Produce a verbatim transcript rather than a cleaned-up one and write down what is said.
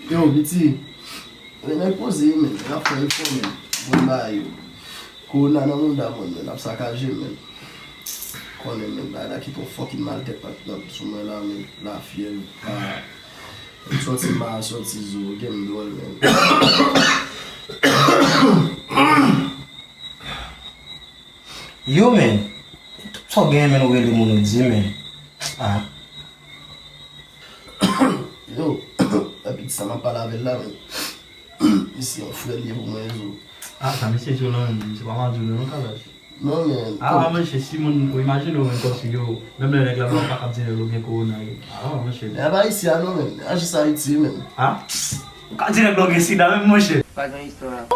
Yo, piti, men nèg poze, men, nèg ap fè efò, men, bon bagay yo. Kowona nan mouda mwen, men, ap sakaje, men. Konnen, men, bagay la kite yon fucking mal tèt patnè sou mwen la, men, lafyèv, ah, sòti ma, sòti zo, gen dwòl, men. Yo, men, sa w genyen, men, ou rele moun ou di, men. Ah. Yo, epi sa m ap pale avè l la, men. Misye yon frè l ye pou mwen, zo. Ah, sa misye di w lan, menm, misye pa mal di w lan, non, kalaj. Non, men. Ah, monchè, si moun, ou imajine w, men, kòmsi yo, menm lè nèg la ba w pa kap di nèg ou gen kowona, yo. Ah, monchè. Nèg pa isi a, non, men. A jis Ayiti, men. Ah? Ou ka di nèg la w gen sida, menm, monchè. Pa gen istwa.